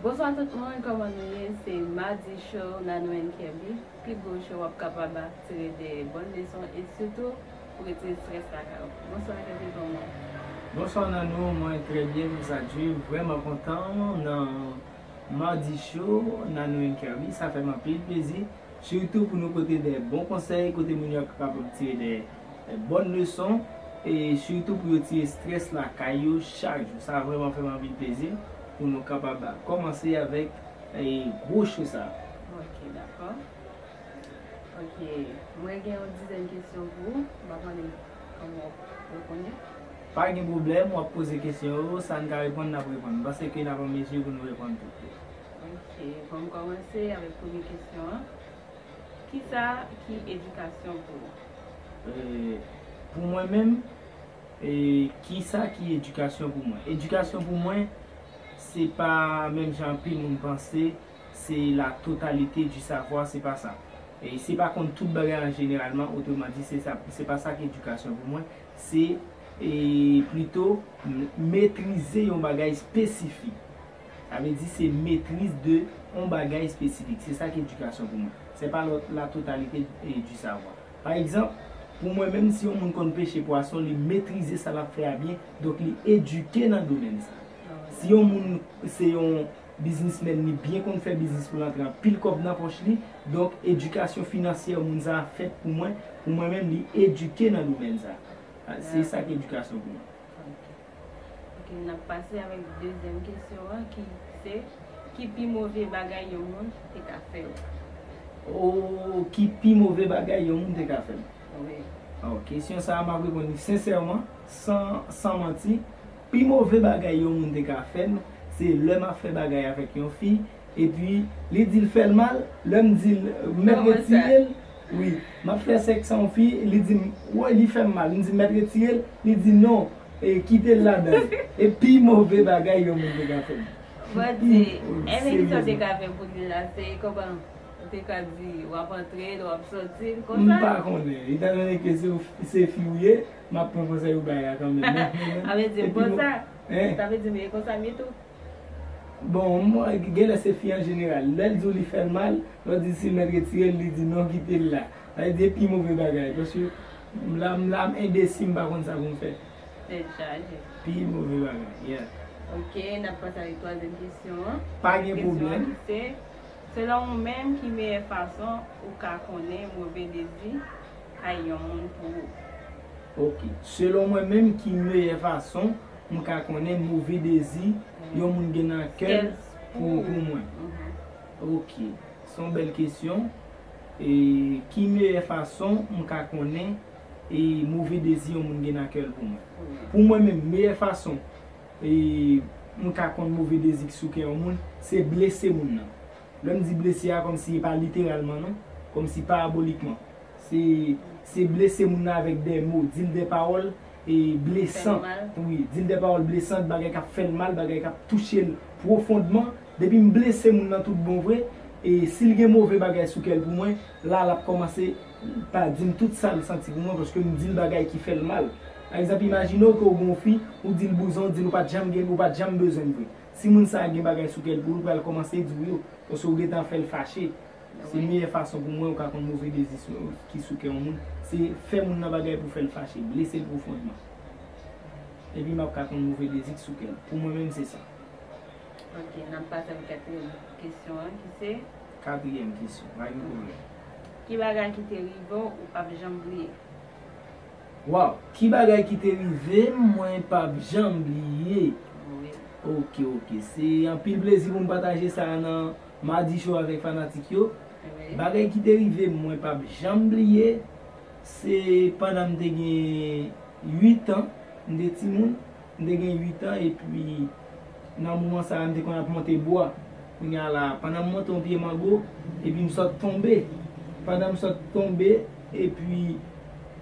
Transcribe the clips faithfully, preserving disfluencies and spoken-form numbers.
Bonswa tout moun, kòman nou ye? Se Madi Show, Nanou and Kerby. Pi gwo show w ap kapab tire de bòn leson e sitou pou retire strès lakay ou. Bonswa Kerby, kòman w? Bonswa Nanou, mwen trè byen, grâce à Dieu, vrèman kontan nan Madi Show, Nanou and Kerby, sa fè m anpil plezi. Sitou pou nou pote de bon konsèy, kote moun yo kapab tire de, de bòn leson, e sitou pou yo tire strès lakay yo chak jou. Sa vrèman fè m anpil plezi pou nou kapab kòmanse avèk, e, gwo show sa. Ok, dakò. Ok, mwen gen yon dizèn kesyon pou ou. M ap mande kòman w reponn yo. Pa gen pwoblèm, w ap poze kesyon yo, sa n ka reponn, n ap reponn. M panse ke n ap an mezi pou nou reponn tout yo. Ok, bon, m kòmanse avèk premye kesyon an. Kisa ki edikasyon pou ou? E, pou mwen menm, e, kisa ki edikasyon pou mwen? Edikasyon pou mwen, se pa menm jan anpil moun panse, se la totalité du savoir, se pa sa. E se pa konn tout bagay an jeneralman, otreman di, se sa, se pa sa ki edikasyon pou mwen, se, e, plito m-, metrize yon bagay espesifik. Sa vle di se maîtrise de yon bagay espesifik. Se sa ki edikasyon pou mwen. Se pa la, la totalité, e, du savoir. Pa egzanp, pou mwen menm, si yon moun konn peche pwason, li metrize sa l ap fè a byen, donk li edike nan domèn sa. Si yon moun se yon biznismèn, li byen konn fè biznis pou l antre anpil kòb nan pòch li, donk edikasyon finansyè moun sa a fèt pou mwen, pou mwen menm, li edike nan domèn sa. A, se sa ki edikasyon pou mwen. Ok. Ok, n ap pase avèk dezyèm kesyon an ki se, ki pi move bagay yon moun te ka fè w? O, ki pi move bagay yon moun te ka fè m? Wi. O, kesyon sa a, m ap reponn li sensèman, san, san manti. Pi move bagay yon moun te ka fè m, se lè m ap fè bagay avèk yon fi, epi li di l fè l mal, lè m di l, m mèt retire l, wi, m ap fè sèks ak yon fi, li di m, woy, li fè m mal, m di m mèt retire l, li di non, e kite l ladan l. E pi move bagay yon moun te ka fè m. Bon, di, enben ki sa w te ka fè pou li la, se kòman? Ou te ka di, w ap antre l, w ap sòti l, konsa? M pa konnen. Etan done ke se, se fi w ye, m ap pran konsèy ou bay la kanmenm. Sa vle di konsa? Sa vle di, men konsa m ye tou. Bon, mwen, genlè se fi an jeneral. Lè l di w li fè l mal, lè w di si l mèt retire l, li di non, kite l la. Sa vle di pi move bagay. Paske m la, m la, m endesi, m pa konn sa pou m fè. Tèt chaje. Pi move bagay, yeah. Ok, n ap pase avèk twazyèm kesyon an. Pa gen pwoblèm. Kesyon an ki se, selon ou menm, ki meyè fason ou ka konnen move dezi kay yon moun pou ou? Ok. Selon mwen menm, ki meyè fason m ka konnen move dezi yon moun gen nan kè l pou, pou mwen? Ok. Se yon bèl kesyon. E ki meyè fason m ka konnen e move dezi yon moun gen nan kè l pou mwen? Pou mwen menm, meyè fason e m ka konn move dezi ki sou kè yon moun, se blese moun nan. Lè m di blese a, kòmsi e pa literalman non, kòmsi parabolikman. Se, se blese moun nan avèk de mo, di l de pawòl e blesant. Wi, di l de pawòl blesant, bagay k ap fè l mal, bagay k ap touche l pwofondman. Depi m blese moun nan tout bon vre, e si l gen move bagay sou kè l pou mwen, la l ap kòmanse pa di m tout sa l santi pou mwen, paske m di l bagay ki fè l mal. Pa egzanp, imajine w ke w gen yon fi, ou di l bouzon, ou di l ou pa t janm gen, ou pa t janm bezwen l vre. Si moun sa a gen bagay sou kè l pou ou, l pral kòmanse di w yo, paske w gentan fè l fache. Se meyè fason pou mwen ou ka konn move dezi sou, ki sou kè yon moun, se fè moun nan bagay pou fè l fache, blese l pwofondman. Epi m ap ka konn move dezi ki sou kè l. Pou mwen menm, se sa. Ok, n ap pase avèk katriyèm kesyon an, ki se? Katriyèm kesyon, pa gen pwoblèm. Ki bagay ki te rive w, ou p ap janm bliye? Waw, ki bagay ki te rive m, mwen p ap janm bliye? Wi. Ok, ok. Se anpil plezi pou m pataje sa a nan Madi Show avèk fanatik yo. Wi. Bagay ki te rive m, mwen p ap janm bliye, se pandan m te gen uit an, m te timoun, m te gen uit an, epi nan moman sa a, m te konn ap monte bwa. Kounye a la, pandan m monte yon pye mango, epi m sot tonbe. Pandan m sot tonbe, epi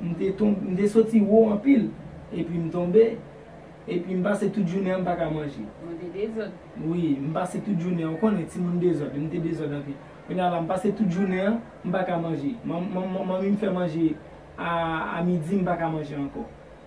m te tonbe, m te soti wo anpil, epi m tonbe, epi m pase tout jounen an, m pa ka manje. Ou te dezòd? Wi, m pase tout jounen an, ou konnen timoun dezòd, m te dezòd anpil. Kounye a la, m pase tout jounen an, m pa ka manje. Man-, man-, man-, manmi m fè manje a, a midi, m pa ka manje ankò.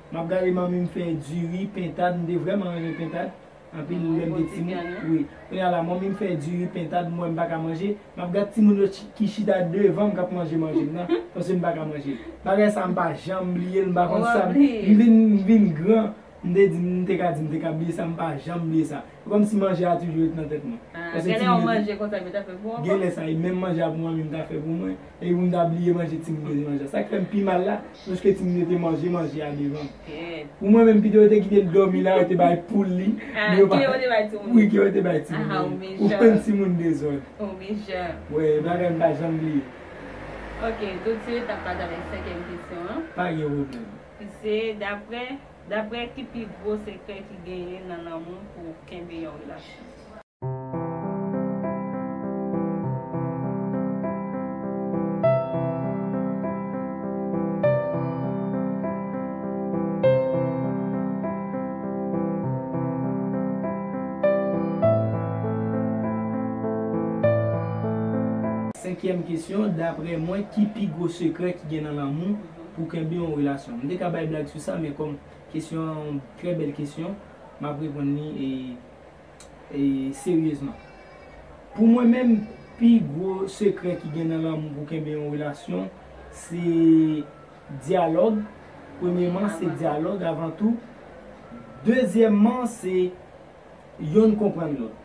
M ap gade manmi m fè diri, pentad, m te vrèman renmen pentad. Anpil lè m te timoun, wi. Kounye a la, manmi m fè diri, pentad, m wè m pa ka manje, m ap gad timoun yo ki chita devan m k ap manje manje m nan, paske m pa ka manje. Bagay sa m pa janm bliye l, m pa konn sa. M vin, m vin gran, m te di, m te ka di, m te ka bliye sa, m pa janm bliye sa. Se kòmsi manje a toujou ret nan tèt mwen. Paske timoun yo te, genlè sa, e menm manje a pou manmi m ta fè pou mwen. E pou m ta bliye manje timoun yo te manje. Sa k fè m pi mal la, se paske timoun yo te manje manje a devan m. Pou mwen menm, pito yo te kite l dòmi la, yo te bay poul li. Wi, ke yo te bay timoun dezòd. Ou mechan. Wè, bagay m pa janm bliye. Ok, tout swit, n ap pase avèk senkyèm kesyon an. Pa gen pwoblèm. Se daprè, daprè ki pi gwo sekrè ki genyen nan lanmou pou kenbe yon relasyon? Senkyèm kesyon, daprè mwen, ki pi gwo sekrè ki gen nan lanmou pou kenbe yon relasyon? M te ka bay blag sou sa, men kòm kesyon an yon trè bèl kesyon, m ap reponn li e e, seryezman. Pou mwen menm, pi gwo sekrè ki gen nan lanmou pou kenbe yon relasyon, se dyalòg. Premyeman, se dyalòg avan tou. Dezyèmman, se yonn konprann lòt.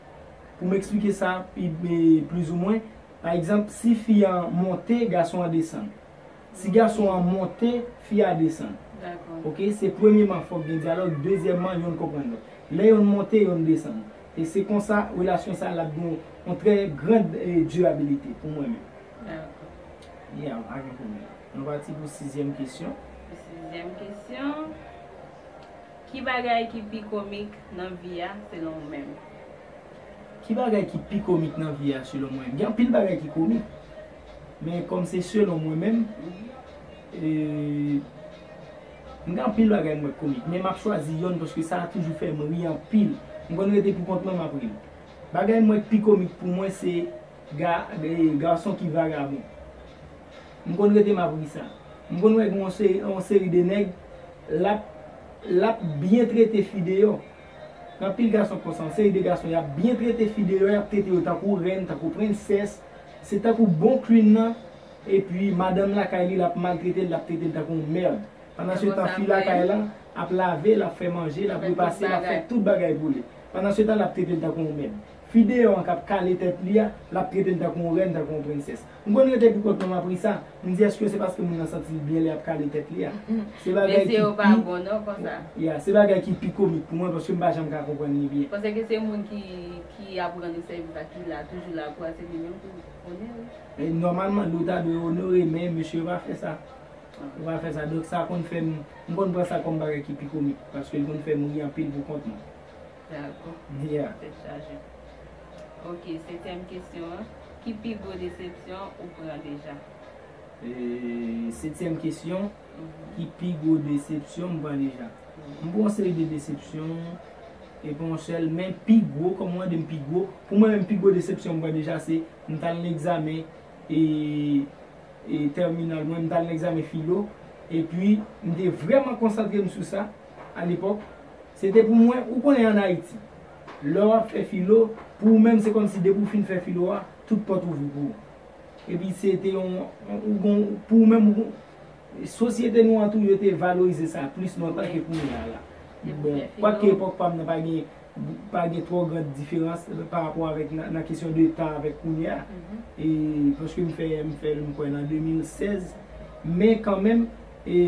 Pou m eksplike sa pi, e, plizoumwen, pa egzanp, si fi an monte, gason an desann. Si gason an monte, fi a desann. Dakò. Ok, se premyeman fòk gen dyalòg, dezyèmman yonn konprann lòt. Lè yonn monte, yonn desann. E se konsa relasyon sa l ap gen yon trè grand, e, dirabilite pou mwen menm. Dakò. Yeah, pa gen pwoblèm. Nou pati pou sizyèm kesyon. Sizyèm kesyon. Ki bagay ki pi komik nan vi a, selon ou menm? Ki bagay ki pi komik nan vi a, selon mwen? Gen anpil bagay ki komik. Men kòm se selon mwen menm, e, m gen anpil bagay m wè k komik. Men m ap chwazi yonn paske sa a toujou fè m ri anpil. M konn rete pou kont mwen, m ap ri. Bagay m wè k pi komik pou mwen, se ga-, e, gason ki vagabon. M konn rete m ap ri sa. M konn wè gen yon se-, yon seri de nèg, l ap, l ap byen trete fi deyò. Gen anpil gason konsa, yon seri de gason, y ap byen trete fi deyò, y ap trete yo tankou rèn, tankou prensès. Se tankou bon queen nan, epi madanm lakay li, l ap maltrete l, l ap trete l tankou yon mèd. Pandansetan, fi lakay la ap lave, l ap fè manje, l ap repase, l ap fè tout bagay pou li. Pandansetan, l ap trete l tankou yon mèd. Fi deyò an k ap kale tèt li a, l ap trete l tankou yon rèn, tankou yon prensès. M konn rete pou kont mwen, m ap ri sa. M di, èske se paske moun nan santi l byen lè y ap kale tèt li a? Se bagay ki pi, ya, se bagay ki pi komik pou mwen, paske m pa janm ka konprann li byen. Paske se moun ki, ki ap rann ou sèvis la, ki la, toujou la pou a, se li menm pou onore. E nòmalman, nou ta dwe onore, men mesye yo pa fè sa. Yo pa fè sa. Donk, sa konn fè m, m konn pran sa kòm bagay ki pi komik, paske l konn fè m ri anpil pou kont mwen. Dakò. Yeah. Tèt chaje. Ok, setyèm kesyon an. Ki pi gwo desepsyon ou pran deja? E, setyèm kesyon, ki pi gwo desepsyon m pran deja? M pran yon seri de desepsyon, e pa yon sèl, men pi gwo, kòm ou mande m pi gwo, pou mwen menm, pi gwo desepsyon m pran deja, se m t al nan egzamen, e e tèminal mwen, m t al nan egzamen filo, epi m te vrèman konsantre m sou sa, alepòk. Se te pou mwen, ou konnen ann Ayiti, lè w ap fè filo, pou ou menm, se kòmsi depi w fin fè filo a, tout pòt ouvri pou ou. Epi se te yon, yon, ou gon, pou ou menm, ou gon, sosyete nou an tou, yo te valorize sa plis lontan ke kounye a la. Bon, kwake epòk pa m nan pa gen pa gen twò gran diferans pa rapò avèk nan, nan kesyon de tan avèk kounye a. E, paske m fè, m fè l, m kwè, nan de mil sèz. Men kanmenm, e,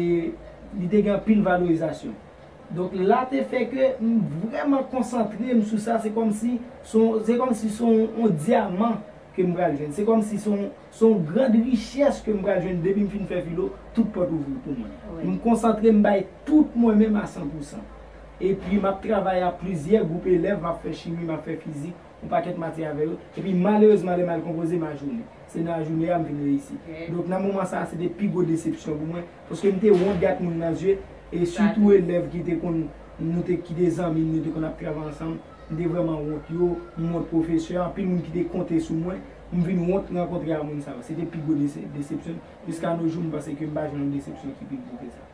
li te gen anpil valorizasyon. Donk, la te fè ke m vrèman konsantre m sou sa. Se kòmsi, se yon, se kòmsi se yon, yon dyaman ke m pral jwenn. Se kòmsi se yon, se yon grand richès ke m pral jwenn depi m fin fè filo, tout pòt ouvri pou mwen. M konsantre m bay tout mwen menm a san pou san. Epi m ap travay ak plizyè gwoup elèv, m ap fè chimi, m ap fè fizik, yon pakèt matyè avè yo. Epi malerezman, lè m al konpoze, m ajounen. Se nan ajounen a m vin reyisi. Donk, nan moman sa a, se te pi gwo desepsyon pou mwen, paske m te wont gad moun nan zye, e sitou elèv ki te konn, nou te, ki te zanmi m, nou te konn ap travay ansanm. M te vrèman wont yo, m wont pwofesè, anpil moun ki te konte sou mwen, m vin wont rankontre a moun sa yo. Se te pi gwo dese-, desepsyon. Jiska no jou, m panse ke m pa jwenn yon desepsyon ki pi gwo ke sa.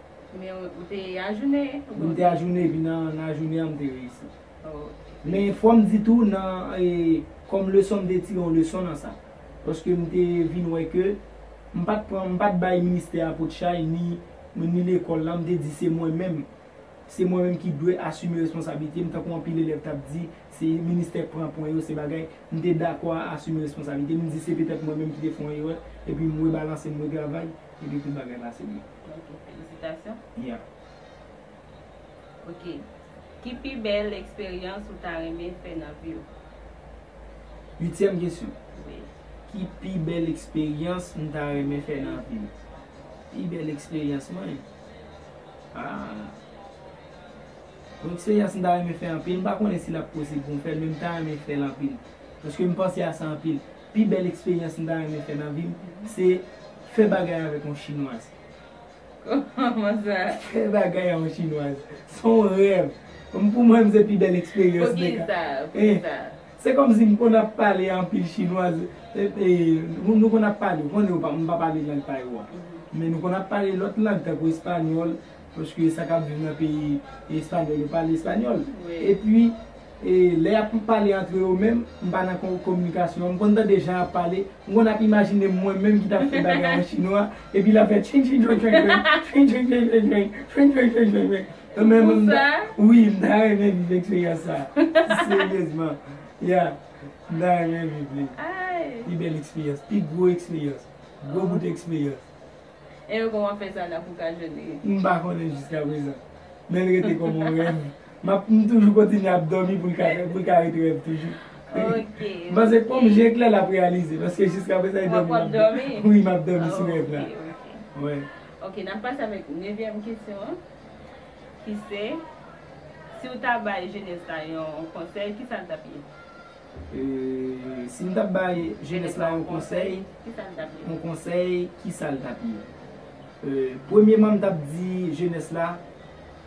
Men ou, ou te ajounen? M te ajounen, epi nan, nan ajounen an, m te reyisi. Men fò m di tou, nan, e, kòm leson, m te tire yon leson nan sa. Paske m te vin wè ke m pa t pran, m pa t bay ministè a potchay, ni, ni lekòl la, m te di se mwen menm. Se mwen menm ki dwe asime responsablite m, tankou anpil elèv t ap di, se ministè k pran pwen yo, se bagay. M te dakò a asime responsablite m, m di se petèt mwen menm ki te fè yon erè, epi m rebalanse, m retravay, epi tout bagay pase byen. Ok, felisitasyon. Yeah. Ok. Ki pi bèl eksperyans ou ta renmen fè nan vi w? Uityèm kesyon. Wi. Ki pi bèl eksperyans m ta renmen fè nan vi m? Pi bèl eksperyans mwen? Ah. Yon eksperyans m ta renmen fè anpil, m pa konnen si l ap posib pou m fè l, men m ta renmen fè l anpil. Paske m panse a sa anpil. Pi bèl eksperyans m ta renmen fè nan vi m, se fè bagay avèk yon chinwaz. Kòman sa? Fè bagay a yon chinwaz. Se yon rèv. Pou mwen, se pi bèl eksperyans. Poukisa? Poukisa? Se kòmsi m konn ap pale anpil chinwaz. E, e, nou, nou konn ap pale, ou konnen ou pa, m pa pale lang pa yo a. Men nou konn ap pale lòt lang, tankou espanyòl, paske sa k ap viv nan peyi espanyòl, yo pale espanyòl. Wi. Epi, e, lè y ap pale antre yo menm, m pa nan ko-, kominikasyon an, m konn tande jan y ap pale, m konn ap imajine m mwen menm ki t ap fè bagay an chinwa, epi l ap fè tching, tching, tching, tching, tching. Mwen menm, m ta, wi, m ta renmen viv eksperyans sa. Seryezman. Ya, m ta renmen viv li. Ay. Pi bèl eksperyans, pi gwo eksperyans, gwo bout eksperyans. E yo kòman fè sa la pou ka jwenn li? M pa konnen jiskaprezan. Men l rete kòm yon rèv. M ap, m toujou kontinye ap dòmi pou l ka, pou l ka ret rèv toujou. Ok, m panse kòm je klè l ap reyalize, paske jiskaprezan e dòmi m ap dòmi. Wi, m ap dòmi sou rèv la. Ok, ok. Wi. Ok, n ap pase avèk nevyèm kesyon an, ki se, si w ta bay jenès la yon konsèy, kisa l t ap ye? E, si m t ap bay jenès la yon konsèy, yon konsèy, kisa l t ap ye? E, premyeman, m t ap di jenès la,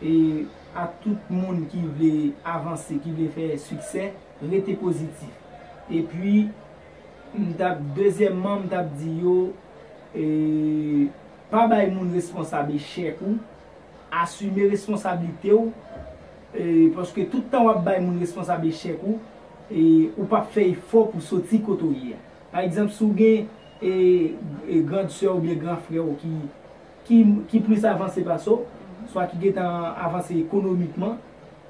e, a tout moun ki vle avanse, ki vle fè siksè, rete pozitif. Epi, m t ap, dezyèmman, m t ap di yo, e, pa bay moun responsab echèk ou, asime responsablite w, e, paske tout tan w ap bay moun responsab echèk ou, e, ou p ap fè efò pou soti kote w ye a. Pa egzanp, si w gen, e, e, grand sè oubyen gran frè w ki, ki, ki plis avanse pase w, swa ki gentan avanse ekonomikman,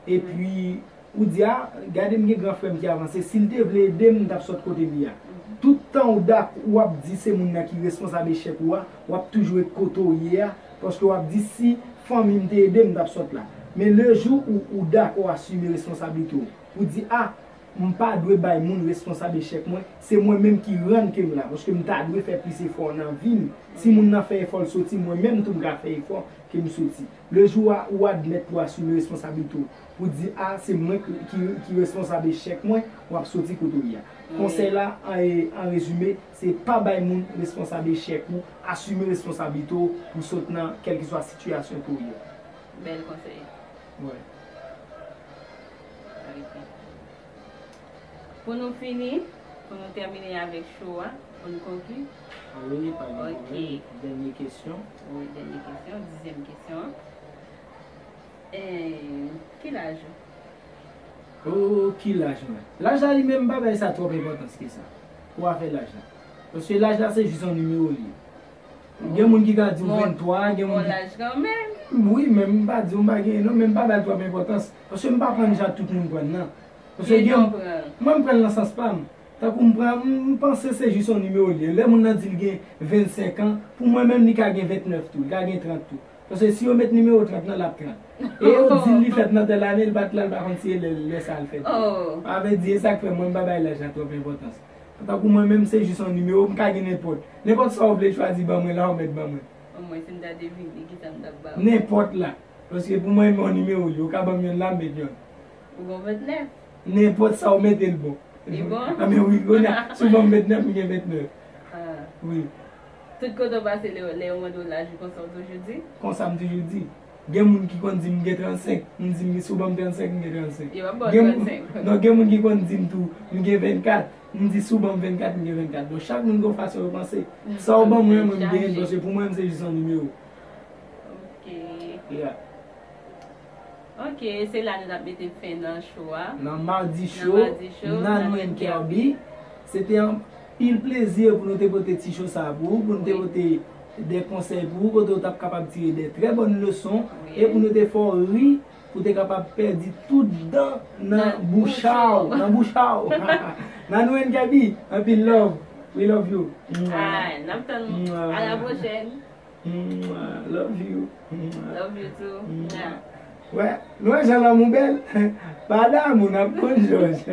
epi ou di, "A, gade m gen gran frè m ki avanse, si l te vle ede m, m t ap sot kote l ye a." Tout tan ou dak-, w ap di se moun nan ki responsab echèk ou a, w ap toujou ret kote w ye a, paske w ap di, "Si fanmi m te ede m, m t ap sot la." Men lejou ou, ou dakò asime responsablite w, ou di, "A, m pa dwe bay moun responsab echèk mwen, se mwen menm ki rann ke m la, paske m ta dwe fè plis efò nan vi m. Si moun nan fè efò l soti, mwen menm tou m ka fè efò ke m soti." Lejou a, ou admèt pou asime responsablite w, pou di, "A, se mwen ki, ki, ki responsab echèk mwen," w ap soti kote w ye a. Wi. Konsèy la, an, an rezime, se pa bay moun responsab echèk ou, asime responsablite w pou sot nan kèlkeswa sitiyasyon ke w ye. Bèl konsèy. Wi. Ok. Pou nou fini, pou nou tèmine avèk show a, pou nou konkli. Wi, pa gen pwoblèm. Ok. Dènye kesyon. Wi, dènye kesyon, dizyèm kesyon an. E, ki laj ou? O, ki laj mwen? Laj la li menm, m pa bay sa twòp enpòtans ke sa. Pou afè laj la. Paske laj la se jis yon nimewo li ye. Gen moun ki ka di w venntwa, gen moun ki... Bon laj kanmenm. Wi, men m pa di w m pa genyen non, men m pa ba l twòp enpòtans. Paske m pa pran l jan tout moun pran l nan. Paske gen... Mwen m pran l nan sans pa m. Tankou m pran, m, m panse se jis yon nimewo li ye. Lè moun nan di l gen vennsenk an, pou mwen menm li ka gen ventnèf tou, li ka gen trant tou. Paske si yo met nimewo trant nan, l ap trant. E yo di l li fèt nan tèl ane, li pa t la, li pa konn si e lè, lè sa a l fèt. Oh. Sa vle di, e sa k fè mwen m pa bay laj la twòp enpòtans. Tankou mwen menm, se jis yon nimewo, m ka gen nenpòt. Nenpòt sa w vle chwazi ban mwen la, ou mèt ban mwen. Omwen, si m ta devine, kisa m t ap ba w? Nenpòt la. Paske pou mwen, yon nimewo li, ou ka ban m yonn la, m met yonn. Ou gon ventnèf? Nenpòt sa w mete l bon. Li bon? A, men wi, kounye a, si w ban m ventnèf, m gen ventnèf. Ah. Wi. Tout kote w pase, lè, lè yo mande w laj ou, konsa w toujou di? Konsa m toujou di. Gen moun ki konn di m gen trannsenk, m di m si w ban m trannsenk, m gen trannsenk. Yo p ap ba w trannsenk. Non, gen moun ki konn di m tou, m gen vennkat, m di si w ban m vennkat, m gen vennkat. Donk, chak moun gen yon fason yo panse. Sa w ban mwen, mwen m genyen l, paske pou mwen, m se jis yon nimewo. Ok. Yeah. Ok, se la nou t ap mete fen nan show a. Nan Mardi Nan Show, Mardi Show, Nanou Nanou and and Kerby. Se te anpil plezi pou nou te pote ti show sa pou ou, pou nou te Wi. Pote de konsèy pou ou, kote ou t ap kapab tire de trè bòn leson, Wi. E pou nou te fè w ri, pou te kapab pèdi tout dan nan Nan boucha w, bouch ou. Nan boucha w. Nanou and Kerby, anpil love. We love you. Ay, n ap tann nou. Mwa. A la pwochèn. Mwa. Love you. Mwa. Love you too. Mwa. Yeah. Wè, nou wè jan lanmou bèl. Pa damou, n ap konn jòj.